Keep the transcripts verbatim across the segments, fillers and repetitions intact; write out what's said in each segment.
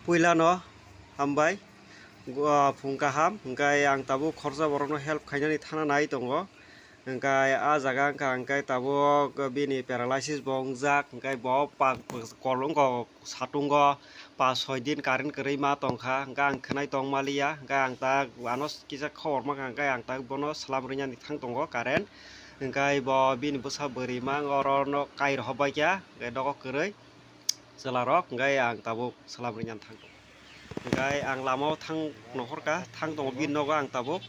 Puilano hambai, go-, phung kaham, hwnkhe ang tabuk khoroksa borokno help khainani thana nai tongo. Hwnkhe ah jaga wngkha hwnkhe tabuk bini paralysis bo wngjak, hwnkhe bo pa-, kolongo satungo pas soi din current kwrwi ma tongkha, hwnkhe ang khwnai tong maliya, hwnkhe ang ta ano kisa khobor mankha, hwnkhe ang ta bono swlam rwinani thang tongo current, hwnkhe bo bini bwsa bwrwi ma orono kai rohorbaikha, hwnkhe nogo kwrwi. Chwlarok, hwnkhe ang tabuk swlam rwinani thang tongo. Hwnkhe ang lamao thang nohorkha, thang tongo bini nogo ang tabuk,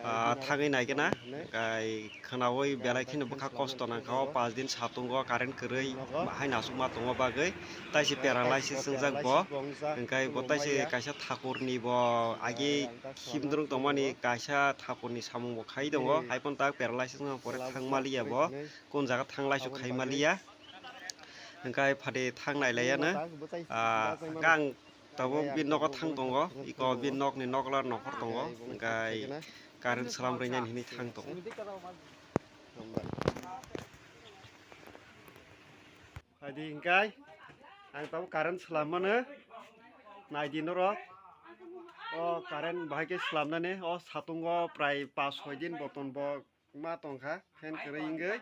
ah, thangwi naikhe na, hwnkhe khwnaui belai kheno bwkha kosto nangkha o pas din satungo current kwrwi, haino aswkma tongma bagwi, taise paralysis wngjak bo, hwnkhe bo taise kaisa thakurni bo agi himdrwng tongmani kaisa thakurni samung bo khai tongo, hai phano tak paralysis wngkha pore thang maliya bo, kun jaga thang laisuk khai maliya. Hwnkhe phade thang nailaiyano, ah, hwnkhe ang tabuk bini nogo thang tongo, iko bini nokni nokla nokhor tongo, hwnkhe current swlam rwinani hinwi thang tongo. Phaidi hwnkhe ang tabuk current swlam mano, naidi norok. O current bahai khe swlamnani, o satungo prai pas soi din boton bo ma tongkha, fan kwrwi wngwi.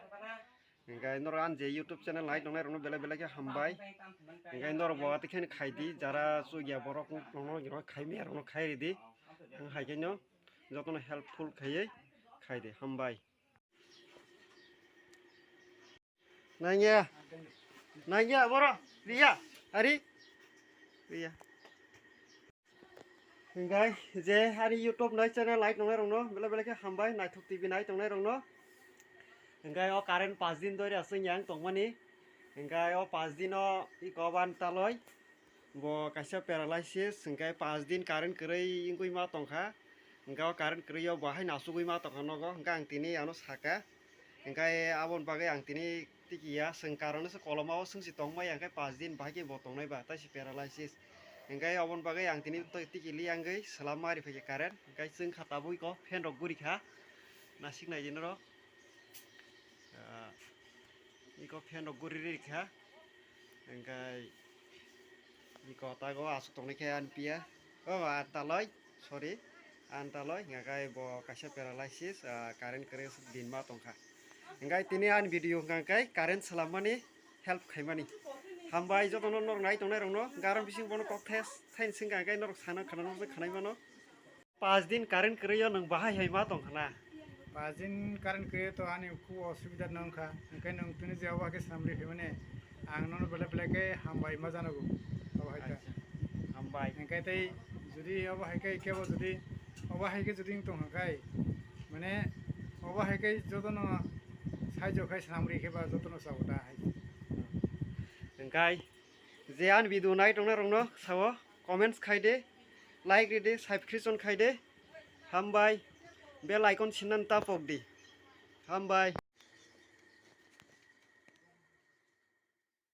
Hwnkhe norok ani je YouTube channel nai tongnai rokno belai belai khe hambai. Hwnkhe norok bo atwi khe khai di, jara chukya borok rokno khai maya rokno khai ridi. Ang hai khe no jotono helpful khaiwi khai di, hambai. Nangya, nangya boro, riya, ari, riya. Hwnkhe je ani YouTube nai channel nai tongnai rokno belai belai khe hambai, Naithok T V nai tongnai rokno. Hwnkhe o current pas din dori aswk yang tongmani. Hwnkhe o pas dino iko ban taloi bo kaisa paralysis, hwnkhe pas din current kwrwi wngwi ma tongkha. Hwnkhe o current kwrwi o bo haino asugwi ma tongkha nogo. Hwnkhe ang tini ano saka. Hwnkhe aboni bagwi ang tini tiki ya, chwng karon se koloma o chwng se tongmaya, hwnkhe pas din bahai khe bo tongnai ba, tai se paralysis. Hwnkhe aboni bagwi ang tini to-, tiki li wngwi swlam ma ri phaikha current, hwnkhe chwng kha tabuk iko fan rok guri kha, nasik nai di norok. Ah, iko fan rok guri ri kha, hwnkhe iko tago aswk tongnai khe ani piya, o, ah, taloi. Sorry, ani taloi hwnkha khe bo kaisa paralysis, ah, current kwrwi aswk din ma tongkha. Hwnkhe tini ani video hwnkha khe current swlammani help khaimani. Hambai jotono norok nai tongnai rokno, hwnkhe aro bising bono kok thes thaini swngkha hwnkhe norok sana khana nokjak khanai mano. Pas din current kwrwi o nwng bahai hai ma tongkha na? Pas din current kwrwi to ani khub osubida nong kha, hwnkhe nwng tini je obo hai khe swnamri phaimani ang nono belai belai khe hambai ma janago. Obo hai khe. Acha, hambai. Hwnkhe tei jodi obo hai khe kebo jodi obo hai khe jodi wng tong kha khai, mane obo hai khe jotono saijo khai swnamri khe ba jotono chao da hai. Hwnkhe je ani video nai tongnai rokno sao comments khai de, like ri de, subscription khai de. Hambai. Bell icon sinan ta pok di. Hambai.